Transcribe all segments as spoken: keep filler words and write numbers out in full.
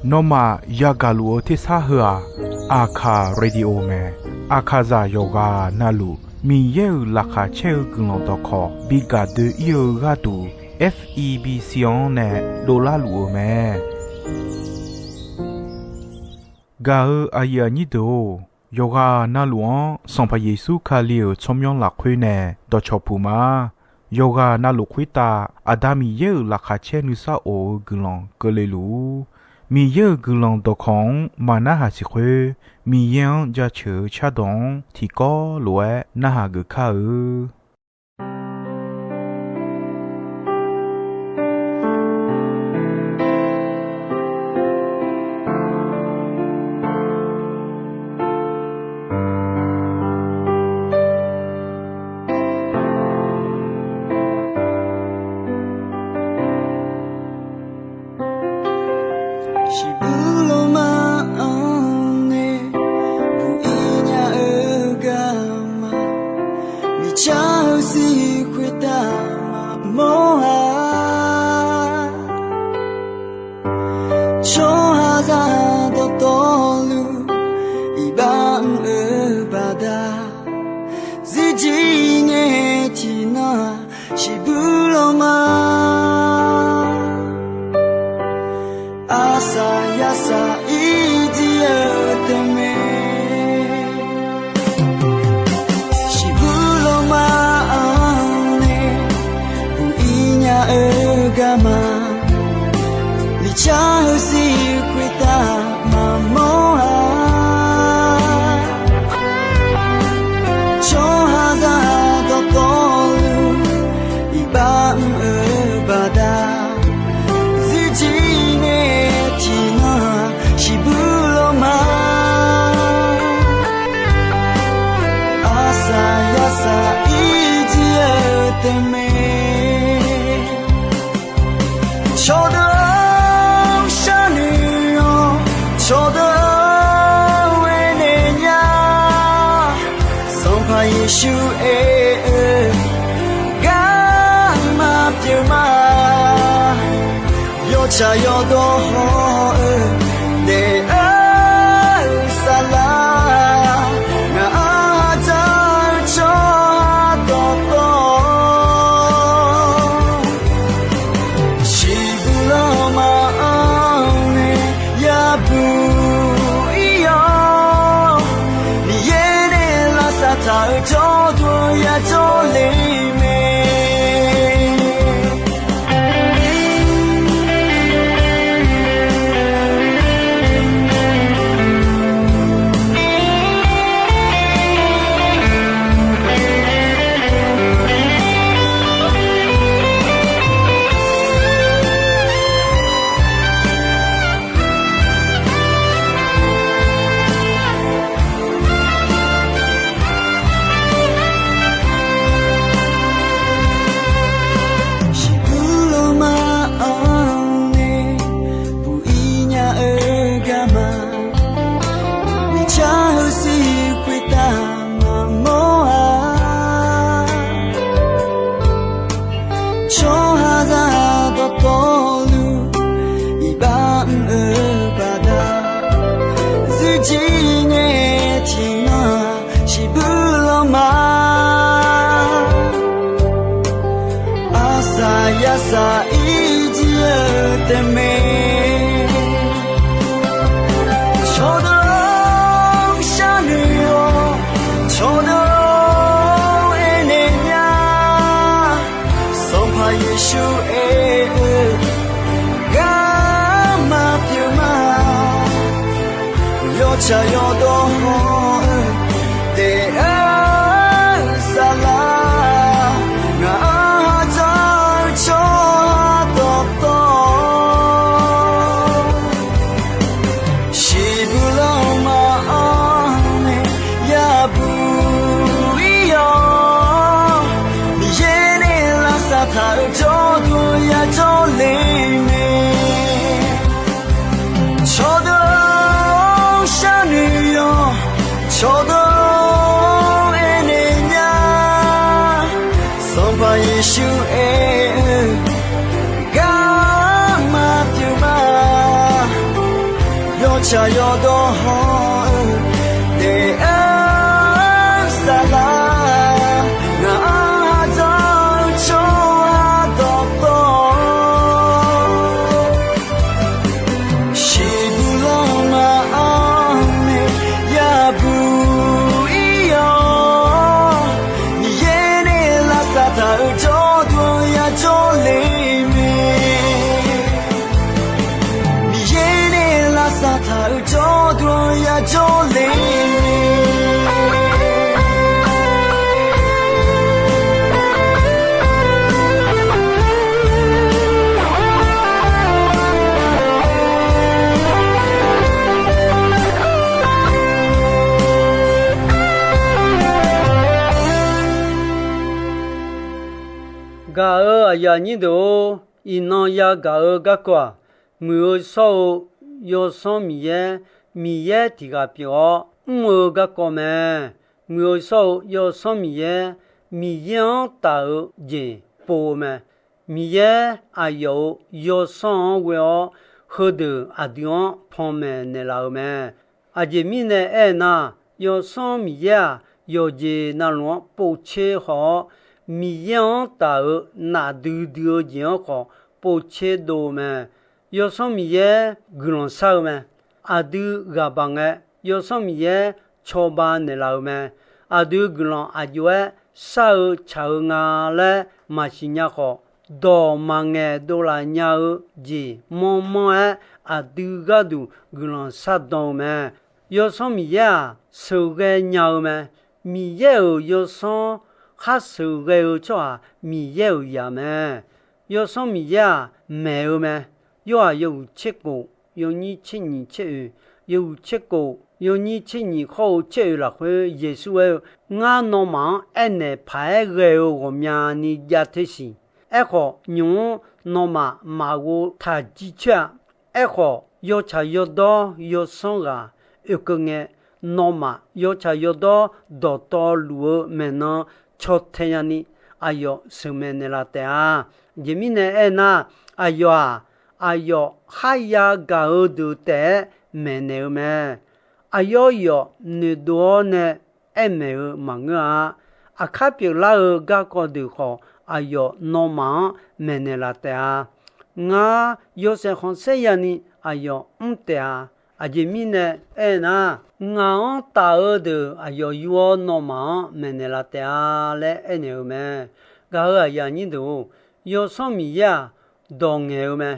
Nawmaf yagaq luf-eu tersar heu-aq, Aqkaq radio mae. Aqkaqzaq yawqghaq navluf Miqyaer-euq laqkhaq caer-eu guiqlanq dawqkawq bi gaq doe-ir-eu gharduq, F E B C-anr nae dovlar luf-eu mae. Gaq-eu aqyuif aqnyir deuq-or, yawqghaq navluf-anr Sanqpaq Yeqsur Kali-euq tsawrmyanr lafkhoer nae dawqcawq puq ma. Yawqghaq navluf khoertav Aqda Miqyaer-euq laqkhaq caer nuisar of-eu guiqlanq keuvle luf-ur. Miqyaer-euq guiqlanq dawqkawq-anr maq narhaq siq khoer, Miqyaer-anr jaceuq-eu cardawq-anr tiqkawv lof-aer narhaq geuf kar-eu. Shiqbuq lawma-anr nae buq-ir nya-eu garma, miqcar-eu sir khoertav maqmawr-a. Tsawrhaqzaq dawqtawvluf iqbax mr-eu baqda, zirjir ngae tiqnan-aq, shiqbuq lawma arsaq yarsaq ir jir-eu tae mae. Shiqbuq lawma-anr nae buq-ir nya-eu garma, miqcar-eu sir khoertav maqmawr-a. Tsawrhaqzaq dawqtawvluf iqbax mr-eu baqda, zirjir ngae tiqnan-aq, shiqbuq lawma arsaq yarsaq ir jir-eu tae mae. Cawqdeuq-or, sharnoeq-awq. Cawqdeuq-or, aernaeq nya. Sanqpaq Yeqsur aer-eu garma pyeuf ma. Yawtsaq yawdawr haw-eu daef-eu saflar, ngaq-anr dzaq-eu tsawrhaq dawqtawv, shiqbuq lawma-anr nae yabuq ir-awr, Miqyaer nae lavsav taq-eu jawrduq yajawr le mae. Shiqbuq lawma-anr nae buq-ir nya-eu garma, miqcar-eu sir khoertav maqmawr-a. Tsawrhaqzaq dawqtawvluf iqbax mr-eu baqda, zirjir ngae tiqnan-aq, shiqbuq lawma arsaq yarsaq ir jir-eu tae mae. Cawqdeuq-or, sharnoeq-awq. Cawqdeuq-or, aernaeq nya. Sanqpaq Yeqsur aer-eu garma pyeuf ma. Yawtsaq yawdawr haw-eu daef-eu saflar, ngaq-anr dzaq-eu tsawrhaq dawqtawv, shiqbuq lawma-anr nae yabuq ir-awr, Miqyaer nae lavsav taq-eu jawrduq yajawr le mae. Cawqdeuq-or, sharnoeq-awq. Tsaq yawdawr hawr-eu taef-aer saflar, ngaq-anr ardawr-eu tsawrhaq dawqtawvluf, siqbuq lanma-anr nae yabuq ir-awr, Miqyaer nae lavsav taq-euq jawrduq-anr yajawr le mae. Miqyaer nae lavsav taq-euq jawrduq-anr yajawr le mae. Gaq-euq aqyuif aqnyir deuq-or, iqnan yagaq-eu garkawv-aq, muiq-eu shawr-eu Yawsanr Miqyaer, Miqyaer tiq ghaq pyeuf-awr mr-eu garkawv mae. Muiq-eu shawr-eu Yawsanr Miqyaer, Miqyaer-anr taf-eu jeq pov-eu mae. Miqyaer aqyawf-euq Yawsanr-anr ghoe-awr, heudeuq aqdui-anr panmaeq naeqlaf-euq mae. Aqjeq mirnae aernar, Yawsanr Miqyaer-aq, yawqjeq navluf-anr povtser haw-awr, Miqyaer-anr taf-euq nafdui dui-eu jeq-anr khawf povtser dov-eu mae. Yawsanr Miqyaer guiqlanq shar-eu mae. Aqdui ghaq baq ngae, Yawsanr Miqyaer cawba naeqlaf-euq mae. Aqdui guiqlanq aqjox-aer shar-eu tsaq-eu nga laer maqsiq nya khawf, dawq maqngaeq dovlaf nya-eu jeq manrmanr-aer, aqdui gharduq guiqlanq shardan-eu mae. Yawsanr Miqyaer-aq, sheuqghae nya-eu mae. Miqyaer-euq Yawsanr khar sheuqghae-eu tsawrhaq Miqyaer-euq zaq mae. Yawsanr Miqyaer-aq, maeq-eu mae. Yorhaq yawhuiq tser kof, yawnyir tser nyiq tser oeq, yawhuiq tser kof, yawnyir tser nyiq khawr-eu tser oeq lafkhoer Yeqsur aer-eu, Ngar nawmaf-anr aernaeq paq-aer ghae-eu ghawqmyani jav te siq. Aerkhawf, nymq-mr nawmaf maqghov taq jircoer-a. Aerkhawf, yawtsaq yawdawr yawsanr ghaq oekeuv ngae, nawmaf yawtsaq yawdawr dawqtawvluf-eu maeqnan caw tae nyani, aqyawf sheuqmaeq naeqlaf taef-a. Aqjeq mirnae aernar, aqyawf-aq, aqyawf kharya gaq-eu deuq taef-aer maeqnaeq-eu mae. Aqyawf yawf noeqdov-awr nae aermaeq-eu maqngeur-a. Aqkar pyeuflar-eu garkawv deuq khawf, aqyawf nawmaf-anr maeqnaeq laf taef-a. Ngar yawshaef khanqsaer yani aqyawf mr taef-a. Aqjeq mirnae aernar, ngaq-anr taf-eu deuq aqyawf yur-awr nawmaf-anr maeqnaeq laf taef-a laer aernaeq-eu mae. Gaq-euq aqyuif aqnyir deuq-or, Yawsanr Miqyaer-aq, dawq ngaeq-eu mae.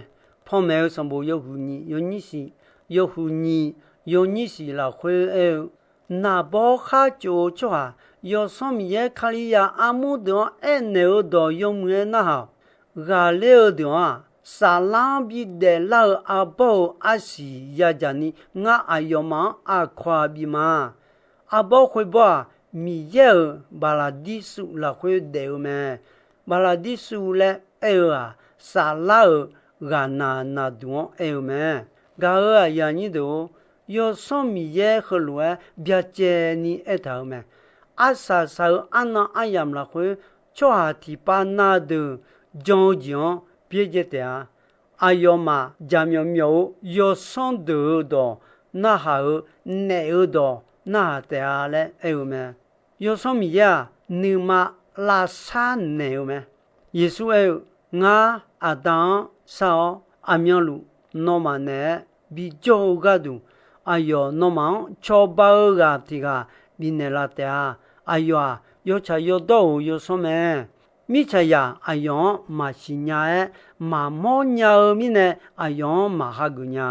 Panmaeq-eu sanqbof yawhuiq nyiq yawnyir siq, yawhuiq nyiq yawnyir siq lafkhoer aer-eu, Naqbawr khar tsof-eu tsawrhaq, Yawsanr Miqyaer Kalizaq armur deuq-anr aernaeq-eu dawq yawmuiq-aer narhaq-awq. Ghaqler-eu deuq-anr-aq, saflar-anr bidaef lar-eu arbawr-euq arsiq yadzaq ni ngar aqyawfmaf-anr aqkawq-aq bif ma. Arbawr khoerbawr-aq, Miqyaer-euq baqlaqdirsuv lafkhoer daef-eu mae. Baqlaqdirsuv laer aer-eu-aq, saflar-euq ghaqnaq naqduq-anr aer-eu mae. Gaq-euq aqyuif aqnyir deuq-or, Yawsanr Miqyaer heulof-aer byacaevni aertaq-euq mae. Arsaq saq-eu arnan aryamq lafkhoer, tsawrhaq tiqpav na deuq jan-eu jeq-anr byaerdzae taef-a. Aqyawfmaf jaqmyawf myawf-eu yawsanr deuq-euq dawq narhaq-eu, naef-eu dawq narhaq taef-a laer aer-eu mae. Yawsanr Miqyaer-aq, nuima lavshar naeq-eu mae. Yeqsur aer-eu, Ngar Aqda-anr shar-awr, aqmyanluf nawmaf naeq-aer bijawr-eu gharduq, aqyawf nawmaf-anr cawba-eu ghaq tiq ghaq bifnaeq laf taef-a. Aqyawf-aq, yawtsaq yawdawr-euq yawsanr mae. Mirtsaqzaq aqyawf-anr maqsiq nya-aer maqmawr nya-eu mirnae, aqyawf-anr maqhageuf nya.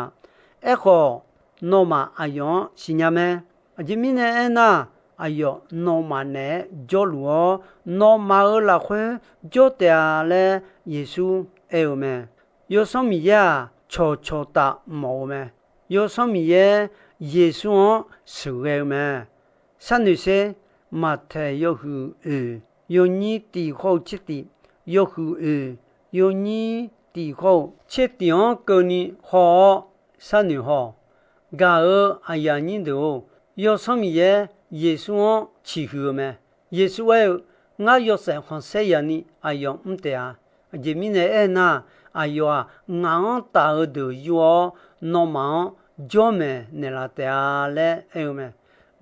Aerkhawf, nawmaf aqyawf-anr siqnya mae. Aqjeq mirnae aernar, aqyawf nawmaf naeq-aer jawrluf-awr, nawmaf-euq lafkhoer jawr taef-a laer Yeqsur aer-eu mae. Yawsanr Miqyaer-aq, cawqcawq taf mawf-eu mae. Yawsanr Miqyaer Yeqsur-anr sheuqghae-eu mae. Sharnoeq sher, Maqtaeq yawhuiq oeq, yawnyir tiq hawr-eu tser tiq, yawhuiq oeq, yawnyir tiq hawr-eu tser tiq-anr keuvni haw-awr sharnoeq haw. Gaq-euq aqyuif aqnyir deuq-or, Yawsanr Miqyaer Yeqsur-anr ciqhuiq-eu mae. Yeqsur aer-eu, Ngar yawshaef khanqsaer yaqni aqyawf mr taef-a. Aqjeq mirnae aernar, aqyawf-aq, ngaq-anr taf-eu deuq yur-awr, nawmaf-anr jawr maeqnaeq laf taef-a laer aer-eu mae.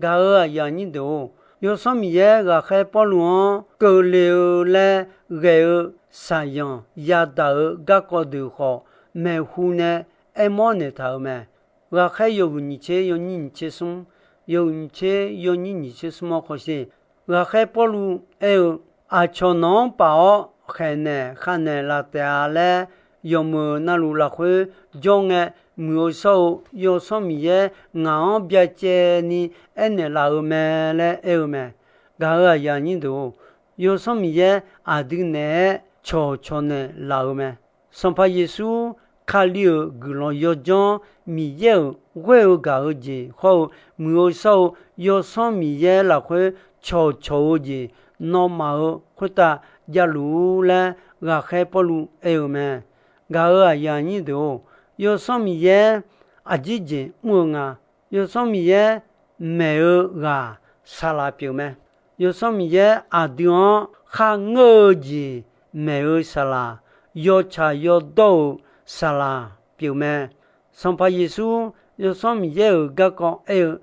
Gaq-euq aqyuif aqnyir deuq-or, Yawsanr Miqyaer ghaqkhaer Pawrluv-anr keuvle-eu laer ghae-eu shaqzanq yadaq-euq garkawv deuq khawf, maeqhu nae aermawr naeqtaq-euq mae. Ghaqkhaer yawhuiq nyiq tser yawnyir nyiq tser smr, yawhuiq nyiq tser yawnyir nyiq tser smr-anr khawsheq, ghaqkhaer Pawrluv aer-eu, Aqcawq nawq-anr paf-awr khaeqnaeq khavnaeq laf taef-a laer yawmuiq navluf lafkhoer jawr ngae, muiq-eu shawr-eu Yawsanr Miqyaer ngaq-anr byacaevni aernaeq laf-eu mae laer aer-eu mae. Gaq-euq aqyuif aqnyir deuq-or, Yawsanr Miqyaer aqdui naeq-aer cawq cawq naeq laf-eu mae. Sanqpaq Yeqsur, Kali-euq guiqlanq yawdzanr, Miqyaer-euq ghoer-eu gaq-eu jeq hawr-eu, muiq-eu shawr-eu Yawsanr Miqyaer lafkhoer cawqcawq-eu jeq, nawmaf-euq khoertav javluf-ur laer ghaqkhaer Pawrluv aer-eu mae. Gaq-euq aqyuif aqnyir deuq-or, Yawsanr Miqyaer aqjeq jeq mr-eu nga. Yawsanr Miqyaer maeq-eu ghaq saqlaq pyeuf mae. Yawsanr Miqyaer aqdui-anr kharngeur-eu jeq maeq-eu saqlaq, yawtsaq yawdawr-euq saqlaq pyeuf mae. Sanqpaq Yeqsur Yawsanr Miqyaer-euq garkawv aer-eu,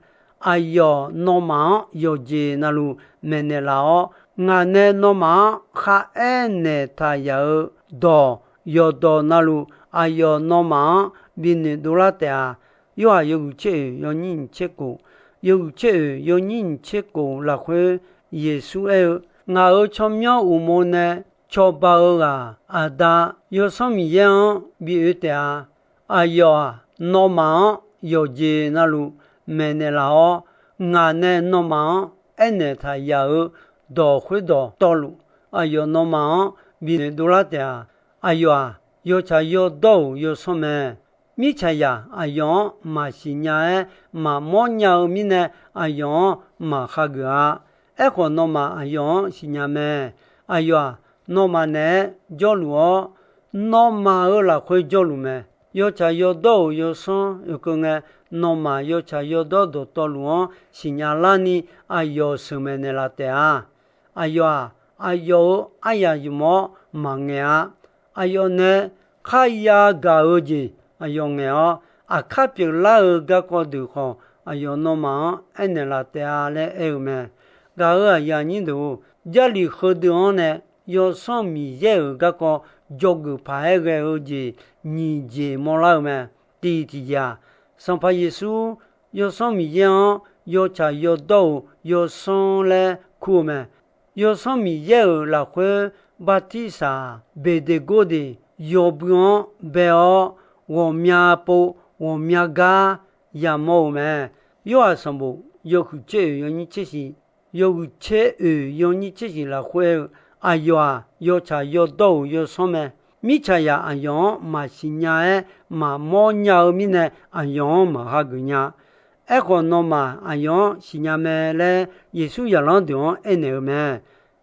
Aqyawf nawmaf-anr yawqjeq navluf maeqnaeq laf-awr, ngaq nae nawmaf-anr kharaer naeqtaq yaf-eu dawq yawqdawq navluf, aqyawf nawmaf-anr binoeq dovlar taef-a. Yorhaq yawhuiq tser oeq yawnyir nyiq tser kof, yawhuiq tser oeq yawnyir nyiq tser kof lafkhoer Yeqsur aer-eu, Ngaq-euq tsawrmyanr uqmov nae cawba-eu ghaq Aqda Yawsanr Miqyaer-anr bi oe taef-a. Aqyawf-aq, nawmaf-anr yawqjeq navluf maeqnaeq laf-awr, ngaq nae nawmaf-anr aernaeq taq yaf-euq dawq khoerdawq tawvluf, aqyawf nawmaf-anr binoeq dovlar taef-a. Aqyawf-aq, yawtsaq yawdawr-euq Yawsanr mae. Mirtsaqzaq aqyawf-anr maqsiq nya-aer maqmawr nya-eu mirnae, aqyawf-anr maqhageuf-a. Aerkhawf, nawmaf aqyawf-anr siqnya mae. Aqyawf-aq, nawmaf naeq-aer jawrluf-awr, nawmaf-euq lafkhoer jawrluf mae. Yawtsaq yawdawr-euq Yawsanr oekeuv ngae, nawmaf yawtsaq yawdawr dawqtawvluf-anr siqnya larni aqyawf sheuqmaeq naeqlaf taef-a. Aqyawf-aq, aqyawf-euq aryaq ymq-awr maqngaeq-a. Aqyawf nae kharya gaq-eu jeq aqyawf ngaeq-awr, aqkar pyeuflar-eu garkawv deuq khawf, aqyawf nawmaf-anr aernaeq laf taef-a laer aer-eu mae. Gaq-euq aqyuif aqnyir deuq-or, Jarlif heudeuq-anr nae Yawsanr Miqyaer-euq garkawv dzawgeuf paq-aer ghae-eu jeq nyiq jeq mawrlar-eu mae. Tiq tiqjeq-aq, Sanqpaq Yeqsur Yawsanr Miqyaer-anr yawtsaq yawdawr-euq Yawsanr laer kur-eu mae. Yawsanr Miqyaer-euq lafkhoer bartirsaq beqdeqgordeq yawbui-anr bae-awr, ghawqmya pov ghawqmya gar yamawr-eu mae. Yorhaq sanqbof yawhuiq tser oeq yawnyir tser shiq, yawhuiq tser oeq yawnyir tser shiq lafkhoer aer-eu, Aqyawf-aq, yawtsaq yawdawr-euq Yawsanr mae. Mirtsaqzaq aqyawf-anr maqsiq nya-aer maqmawr nya-eu mirnae, aqyawf-anr maqhageuf nya. Aerkhawf, nawmaf aqyawf-anr siqnya mae laer Yeqsur zaqlanr deuq-anr aernaeq-eu mae.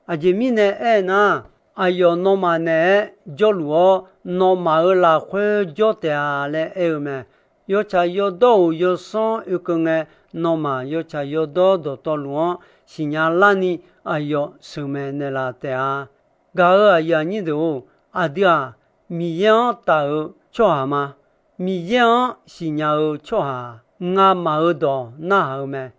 Aqjeq mirnae aernar, aqyawf nawmaf naeq-aer jawrluf-awr, nawmaf-euq lafkhoer jawr taef-a laer aer-eu mae. Yawtsaq yawdawr-euq Yawsanr oekeuv ngae, nawmaf yawtsaq yawdawr dawqtawvluf-anr siqnya larni aqyawf sheuqmaeq naeqlaf taef-a. Gaq-euq aqyuif aqnyir deuq-or, aqdui-aq, Miqyaer-anr taf-eu tsawrhaq ma. Miqyaer-anr siqnya-eu tsawrhaq ngamaf-euq dawq narhaq-eu mae.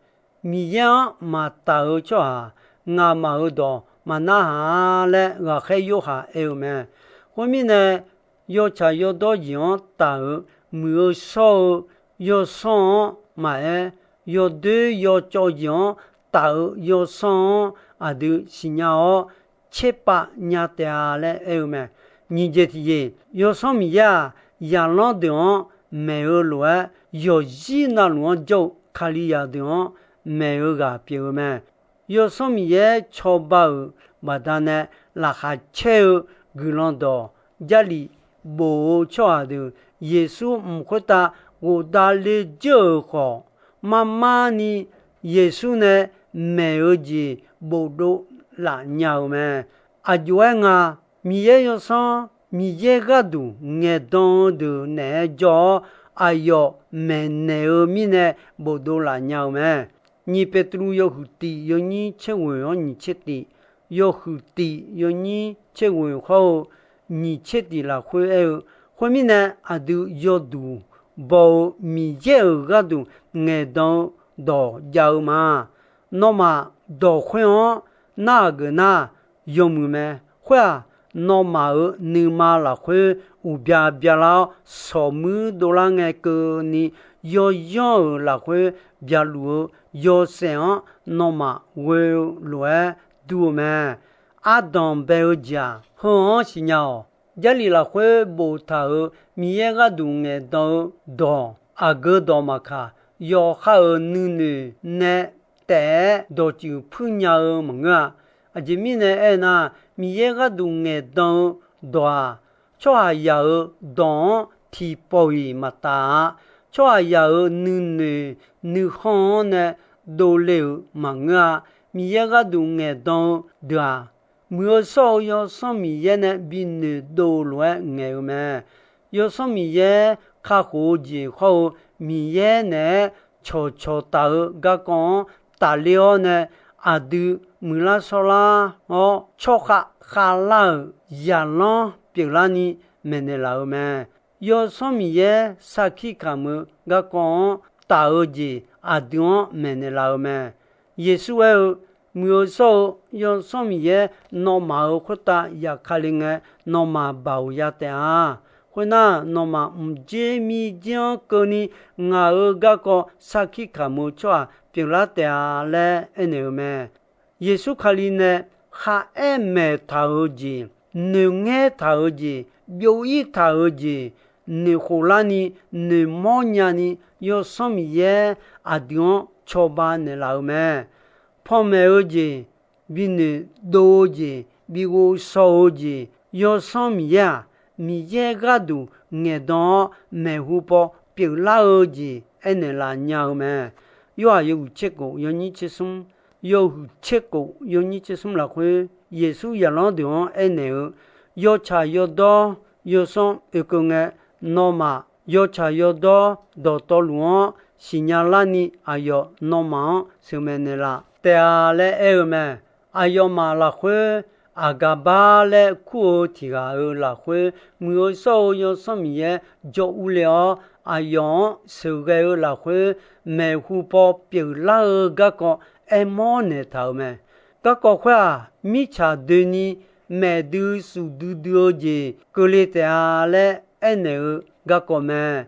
Miqyaer-anr maqtaf-eu tsawrhaq ngamaf-euq dawq maqnarhaq-a laer ghaqkhaer Yorhaq aer-eu mae. Khoermirnae, yawtsaq yawdawr jeq-anr taf-euq muiq-eu shawr-eu Yawsanr-anr maqaer, yawdoer yawcawv jeq-anr taf-euq Yawsanr-anr aqdui siqnya-awr, tserpav nya taef-a laer aer-eu mae. Nyiq jeq tiqjeq, Yawsanr Miqyaer-aq, zaqlanr deuq-anr maeq-eu lof-aer, yawqzir navluf-anr jawr-eu Kalizaq deuq-anr maeq-eu ghaq pyeuf-eu mae. Yawsanr Miqyaer cawba-euq baqdanae laqkhaq caer-eu guiqlanq dawq Jarlif bof-eu tsawrhaq deuq Yeqsur mq khoertav ghofdav le dzeur-euq khawf, mar mar ni Yeqsur nae maeq-eu jeq bofdov laf nya-eu mae. Aqjox-aer nga, Miqyaer Yawsanr, Miqyaer gharduq ngaeqdan-eu deuq naeq-aer jawr-awr, aqyawf maeqnaeq-eu mirnae bofdov laf nya-eu mae. Nyiq Beqtuvluv yawhuiq tiq yawnyir tser ghoeq-anr nyiq tser tiq, yawhuiq tiq yawnyir tser ghoeq hawr-eu nyiq tser tiq lafkhoer aer-eu, khoermirnae, aqdui yawduq baw-eu Miqyaer-euq gharduq ngaeqdan-eu dawq jav-eu ma. Nawmaf dawq khoer-anr narhaq geuf nar, yawmuiq mae. Khoer-aq, nawmaf-euq nuima lafkhoer uqbya byalar-awr, sawqmuir dovlar ngae keuvni, yawyanr-euq lafkhoer byaluf-eu yawshaef-anr nawmaf ghoe-eu lof-aer dur-eu mae. Ardanq bae-eu jeq-aq, heu-anr siqnya-awq. Jarlif lafkhoer boftaq-euq Miqyaer gharduq ngaeqdan-eu dawq, aqgeu dawq maqkaq, yawqha-euq nuinoeq nae taef-aer dawqtsuif puirnya-eu maqngeur-a. Aqjeq mirnae aernar, Miqyaer gharduq ngaeqdan-eu dawq-aq, tsawrhaqzaq-euq dawq-anr tiqpawf-iq maqtaf-a. Tsawrhaqzaq-euq nuinoeq nuikhanr-anr nae dovle-euq maqngeur-a. Miqyaer gharduq ngaeqdan-eu deuq-aq, Muiq-eu shawr-eu Yawsanr Miqyaer nae binoeq dov lof-aer ngaeq-eu mae. Yawsanr Miqyaer kakhof-eu jeq hawr-eu, Miqyaer naeq-aer cawqcawq taf-eu garkawv-anr tafler-awr nae, aqdui muiqlar shawrlar-awr, tsawrkhav khavlar-euq zaqlanr pyeuflarni maeqnaeq laf-eu mae. Yawsanr Miqyaer sarkir kamq-eu garkawv-anr taf-eu jeq aqdui-anr maeqnaeq laf-eu mae. Yeqsur aer-eu, Muiq-eu shawr-eu Yawsanr Miqyaer nawmaf-euq khoertav yaf kali ngae, nawmaf baoq ya taef-a. Khoernar, nawmaf mqdzer mirdzer-anr keuvni ngaq-euq garkawv sarkir kamq-eu tsawrhaq pyeuflar taef-a laer aernaeq-eu mae. Yeqsur Kali nae kharaer maeq taq-euq jeq, noeqngaer taq-euq jeq, byov-ir taq-euq jeq, noeqkhof larni, noeqmawr nyani, Yawsanr Miqyaer aqdui-anr cawba naeqlaf-eu mae. Panmaeq-eu jeq, binoeq dov-eu jeq, bi ghovshaw-eu jeq, Yawsanr Miqyaer-aq, Miqyaer gharduq ngaeqdan-awr maeqhu paw pyeuflar-eu jeq aernaeq laf nya-eu mae. Yorhaq yawhuiq tser khof yawnyir tser smr, yawhuiq tser khof yawnyir tser smr lafkhoer, Yeqsur zaqlanr deuq-anr aernaeq-eu, yawtsaq yawdawr yawsanr oekeuv ngae, nawmaf yawtsaq yawdawr dawqtawvluf-anr siqnya larni, aqyawf nawmaf-anr sheuqmaeq naeqlaf taef-a laer aer-eu mae. Aqyawfmaf lafkhoer Aqgaqbar laer kur-eu tiq ghaq-euq lafkhoer, Muiq-eu shawr-eu Yawsanr Miqyaer jawr urle-awr, aqyawf-anr sheuqghae-eu lafkhoer maeqhu paw pyeuflar-eu garkawv aermawr naeqtaq-euq mae. Garkawv khoer-aq, mirtsaq doeni maeqdui suf duidui-eu jeq keuvle taef-a laer aernaeq-eu garkawv mae.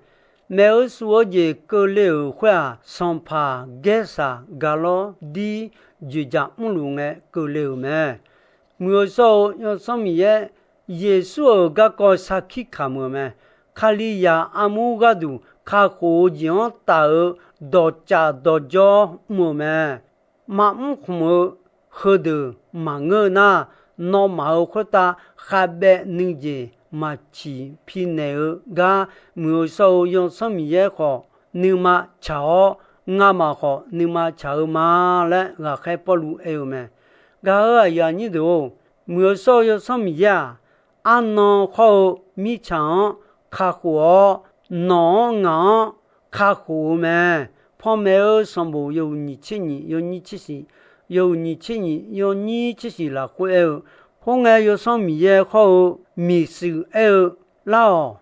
Maeq-eu suf-eu jeq keuvle-euq khoer-aq, sanqpaq Gaersaq Gaqlawrdir dzoeqdzaq mrluf ngae keuvle-euq mae. Muiq-eu shawr-eu Yawsanr Miqyaer, Yeqsur-euq garkawv sarkir kamq-euq mae. Kalizaq armur gharduq kakhof-eu jeq-anr taf-eu dawqcaf dawqjawr mr-euq mae. Maqmr khmq-eu heudeuq maqngeur-eu nar, nawmaf-euq khoertav khavbaev nuijeq maqciq pi naeq-eu gar, Muiq-eu shawr-eu Yawsanr Miqyaer khawf nuima tsaq-awr, ngamaf khawf nuima tsaq-eu ma laer ghaqkhaer Pawrluv aer-eu mae. Gaq-euq aqyuif aqnyir deuq-or, Muiq-eu shawr-eu Yawsanr Miqyaer-aq, arnan hawr-eu mirtsaq-anr kakhof-awr, nawq-anr ngaq-anr kakhof-eu mae. Panmaeq-eu sanqbof yawhuiq nyiq tser nyiq yawnyir tser shiq, yawhuiq nyiq tser nyiq yawnyir tser shiq lafkhoer aer-eu, khoerngae Yawsanr Miqyaer hawr-eu miqshuif aer-eu, lar-awq.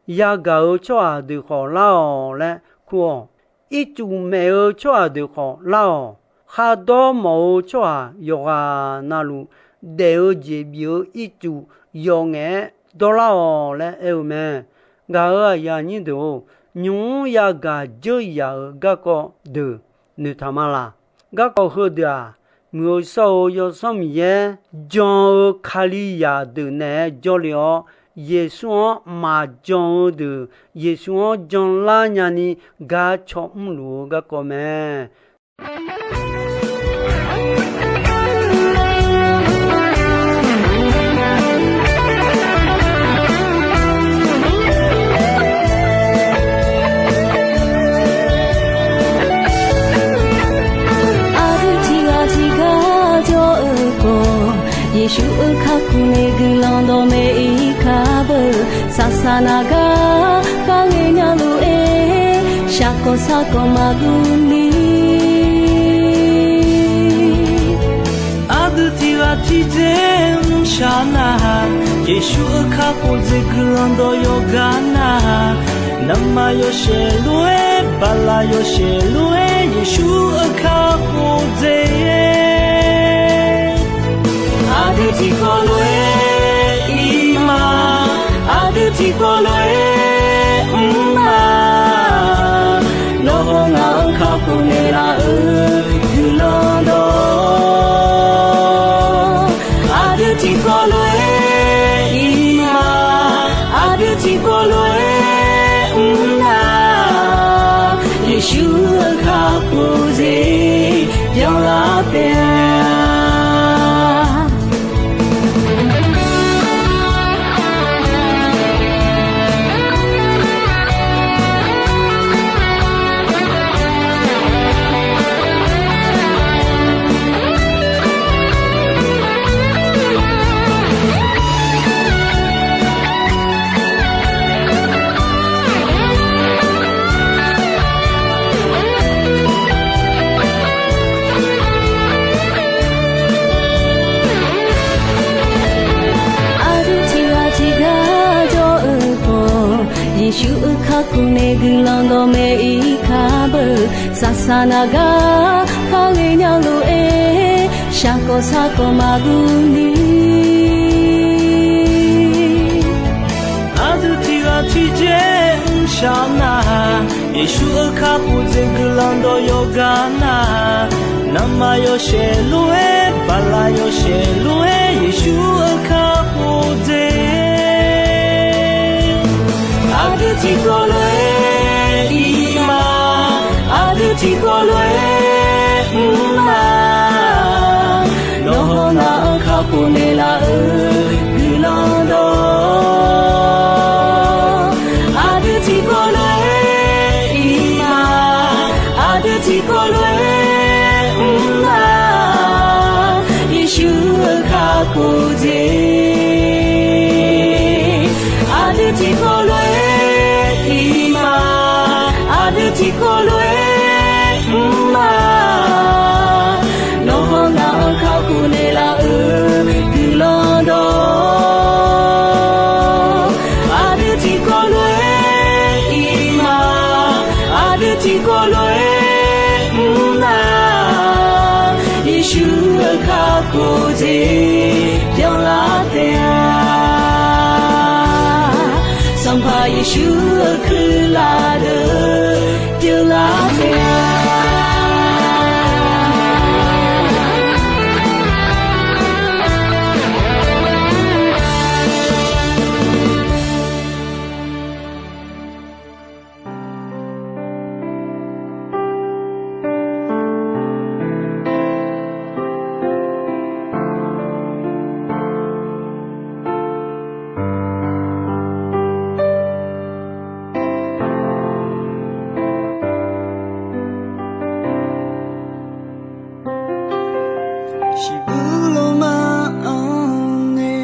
Yagaq-eu tsawrhaq deuq khawf lar-awq laer kur-awq. Ircuf maef-eu tsawrhaq deuq khawf lar-awq. Khardawr mawf-eu tsawrhaq yawqghaq navluf daef-eu jeq bif-eu ircuf yawf ngaef-aer dawrlar-awq laer aer-eu mae. Gaq-euq aqyuif aqnyir deuq-or, nymq-mr yagaq dzeur yaf-euq garkawv deuq noeqtaq ma laq. Garkawv heudeuq-aq, Muiq-eu shawr-eu Yawsanr Miqyaer jan-eu Kalizaq deuq naeq-aer jawrle-awr, Yeqsur-anr maqjan-eu deuq Yeqsur-anr janlar nyani gar caw mrluf-eu garkawv mae. Aqdui tiqghaq tiqgar jawr-eu khawf, Yeqsur-euq kakhof nae guiqlanq dawqmaeq-ir kar beu. Saqsaq naq gar kharghae nya lof-aer, shaqkawq saqkawq maqguv ni. Aqdui tiqghaq tiqdzer mrshaq nar-aq, Yeqsur-euq kakhof jeq guiqlanq dawq yawqgar nar-aq, Nanqma yawshaef lof-aer, bala yawshaef lof-aer, Yeqsur-euq kakhof dzae. Aqdui tiqkawv lof-aer ir ma, aqdui tiqkawv lof-aer mr ma. Nawr hawr ngaq-anr kakhof naeqlaf-euq guiqlanq dawq. Aqdui tiqkawv lof-aer ir ma, aqdui tiqkawv lof-aer mr nar, Yeqsur-euq kakhof dzae byanlar taef-a. Aqdui tiqghaq tiqgar jawr-eu khawf, Yeqsur-euq kakhof nae guiqlanq dawqmaeq ir kar beu. Saqsaq naq gar kharghae nya lof-aer, shaqkawq sarkawq maqguv ni. Aqdui tiqghaq tiqjeq mrshaq nar, Yeqsur-euq kakhof dzaeq guiqlanq dawq yawqgar nar, nanqma yawshaef lof-aer, bala yawshaef lof-aer, Yeqsur-euq kakhof dzaeq. Aqdui tiqkawv lof-aer ir ma, aqdui tiqkawv lof-aer mr ma. Nawr hawr ngaq-anr kakhof naeqlaf-euq guiqlanq dawq. Aqdui tiqkawv lof-aer ir ma, aqdui tiqkawv lof-aer mr ma. Yeqsur-euq kakhof dzaeq. Aqdui tiqkawv lof-aer ir ma, aqdui tiqkawv lof-aer mr ma. Nawr hawr ngaq-anr kakhof naeqlaf-euq guiqlanq dawq. Aqdui tiqkawv lof-aer ir ma, aqdui tiqkawv lof-aer mr ma. Yeqsur-euq kakhof dzaeq byanlar taef-a. Sanqpaq Yeqsur-euq kuirlaf deuq byanlar taef-a. Shiqbuir lawma-anr nae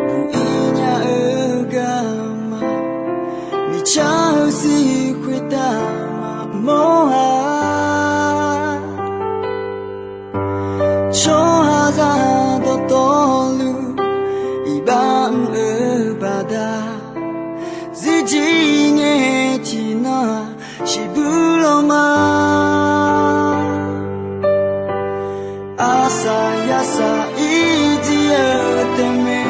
buq-ir nya-eu garma, miqcar-eu sir khoertav maqmawr-a. Tsawrhaqzaq dawqtawvluf iqbax mr-eu baqda, zirjir ngae tiqnan-aq, shiqbuir lawma arsaq yarsaq irjir-eu teumae.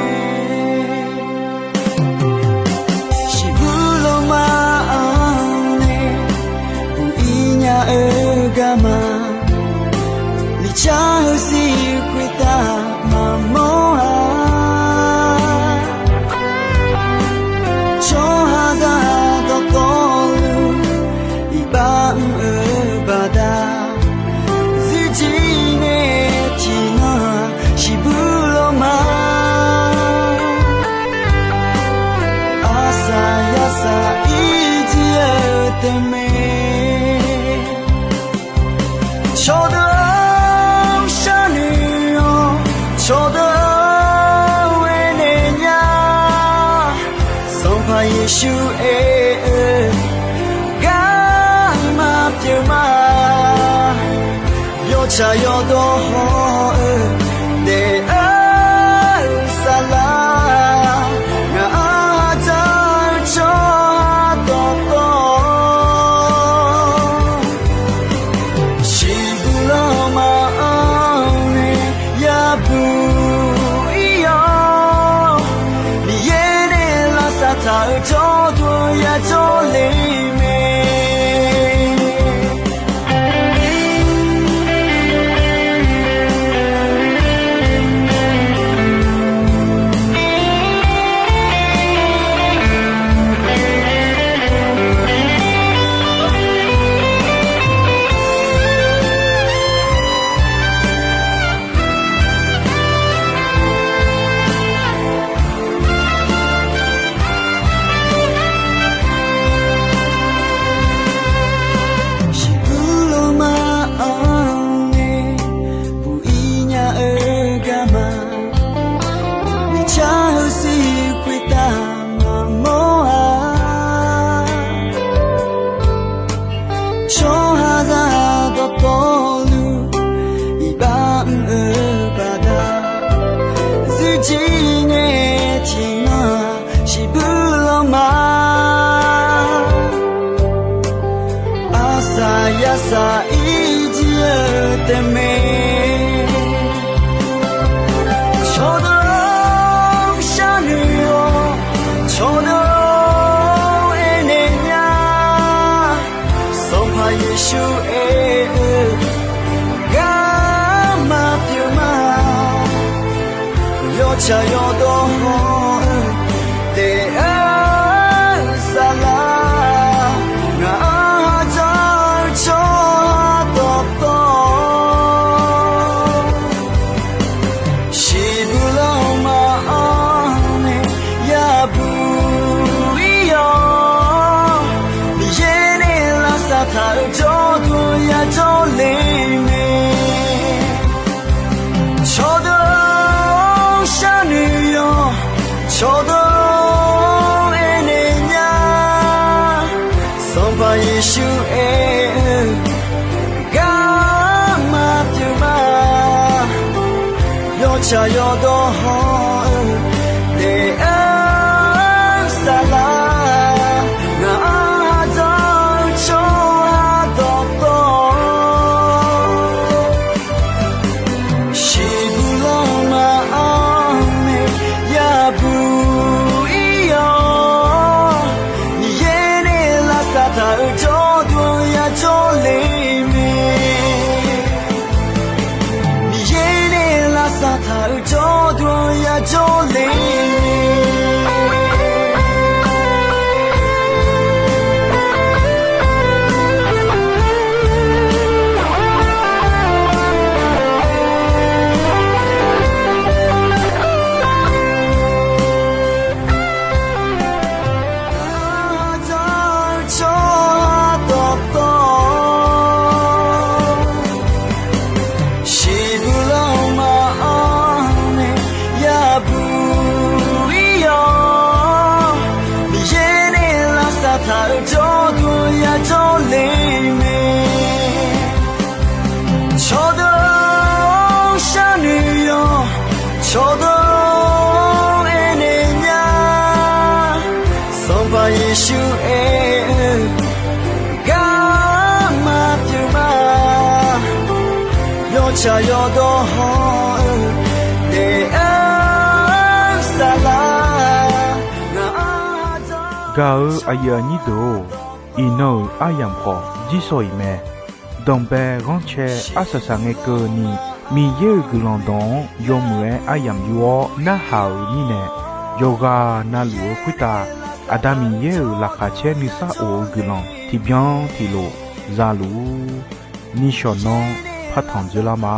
Shiqbuir lawma-anr nae buq-ir nya-eu garma, miqcar-eu sir khoertav maqmawr-a. Tsawrhaqzaq dawqtawvluf iqbax mr-eu baqda, zirjir ngae tiqnan-aq, shiqbuir lawma arsaq yarsaq irjir-eu teumae. Cawqdeuq-anr sharnoeq-awr, cawqdeuq-anr aernaeq nya. Sanqpaq Yeqsur aer-eu garma pyeuf ma. Yawtsaq yawdawr haw-eu daef-eu saflar, ngaq-anr dzaq-eu tsawrhaq Yadawr le mae. Shiqbuir lanma-anr nae buq-ir nya-eu garma, miqcar heusiq khoertav maqmawr-a. Tsawrhaqzaq dawqtawvluf iqbax mr-eu baqda, zuifjir ngae tiqnan-aq shiqbuir lanma, arsaq yarsaq irjir-eu taef mae. Cawqdeuq-or, sharnoeq-awq. Cawqdeuq-or, aernaeq nya. Sanqpaq Yeqsur aer-eu garma pyeuf ma. Yawtsaq yawdawr hawr-eu daef-eu saflar, ngaq-anr ha dzar-eu tsawrhaq dawqtawv, shiqbuir lanma-anr nae yabuq-ir-awq. Miqyaer nae lavsav taq-euq jawrduq yajawr le mae. Cawqdeuq-or, sharnoeq-awq. Cawqdeuq-or, aernaeq nya. Sanqpaq Yeqsur aer-eu garma pyeuf ma. Yawtsaq yawdawr hawr-eu daef-eu saflar, ngaq-anr ha dzar-eu tsawrhaq dawqtawv, shiqbuir lanma-anr nae yabuq-ir-awq. Miqyaer nae lavsav taq-euq jawrduq yajawr le mae. Miqyaer nae lavsav taq-euq jawrduq yajawr le mae. Tsawrhaq dawqtawv, shiqbuir lanma-anr nae yabuq-ir-awq. Miqyaer nae lavsav taq-euq jawrduq yajawr le mae. Cawqdeuq-or, sharnoeq-awq. Cawqdeuq-or, aernaeq nya. Sanqpaq Yeqsur aer-eu garma pyeuf ma. Yawtsaq yawdawr hawr-eu daef-eu saflar, ngaq-anr ha dzar. Gaq-eu aqyuif aqnyir deuq-or, iqnan-euq aryamq khawf jir sawq-iq mae. Danqbae ghanrcae arsaq saq ngae keuvni, Miqyaer-euq guiqlanq dawq-anr yawmuiq-aer aryamq yur-awr narhaq-euq mirnae, yawqghaq na luf-eu khoertav Aqda Miqyaer-euq laqkhaq caer nuisar of-eu guiqlanq tiqbyan tiqlof za luf-ur. Nishawq nanr partanq dzoerlar ma.